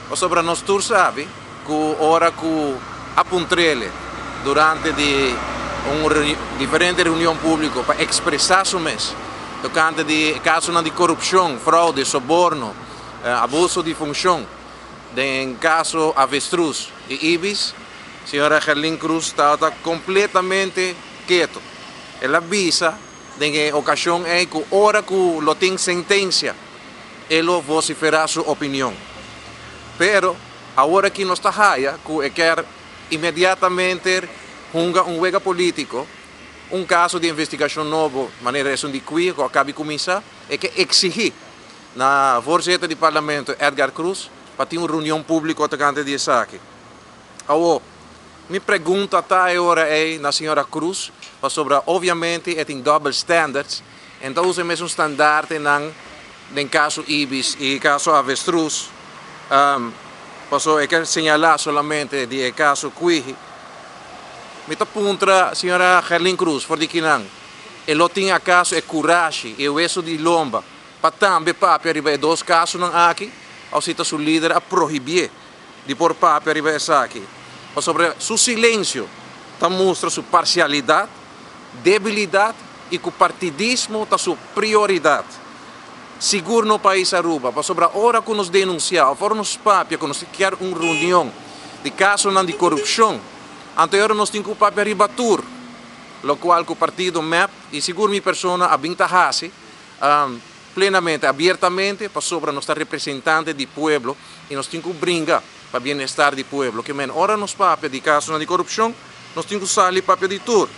Pasobra nos tur sabi ku ora ku a puntr'ele durante di un diferente reunion públiko pa ekspresá su mes tokante di e kasonan di korupshon, fraude, soborno, abuso di funshon den kaso Avestruz i Ibis, señora Gerlin Cruz tabata kompletamente keto. El a bisa den e okashon ei ku ora ku lo tin sentensia e lo vosiferá su opinion. Pero awor aki nos ta haya ku e kier inmediatamente hunga un wega polítiko, un kaso di investigashon nobo manera esun di Quie ku a kabi kuminsá, e ke eksigí na voorzitter di parlamento Edgar Croes pa tin un reunion públiko tokante di esaki. Awor, mi pregunta ta e ora ei na señora Croes, pasobra obviamente e tin double standards, en ta usa e mesun standaartenan den kaso Ibis i kaso Avestruz, pasobra e ke señalá solamente di e kaso Kwihi. Mi ta puntra señora Gerlin Croes for di kinan e lo tin akaso e kurashi i e weso di lomba pa tambe papia riba e dos kasonan aki, òf si ta su lider a prohibié di por papia riba esaki, pasobra su silensio ta mustra su parsialidat, debilidat i ku partidismo ta su prioridat. Sigur no pais Aruba, pasobra ora ku nos denunsiá òf ora nos papia ku nos kier un reunion di kasonan di korupshon, anto e ora nos tin ku papia riba tur, lokual ku partido mep i sigur mi persona a bin ta hasi. Plenamente, abiertamente, pasobra nos ta representante di pueblo y nos tin cu bringa pa bienestar di pueblo. Ke men ora nos papia di casonan di corupcion, nos tin cu sali papia di tur.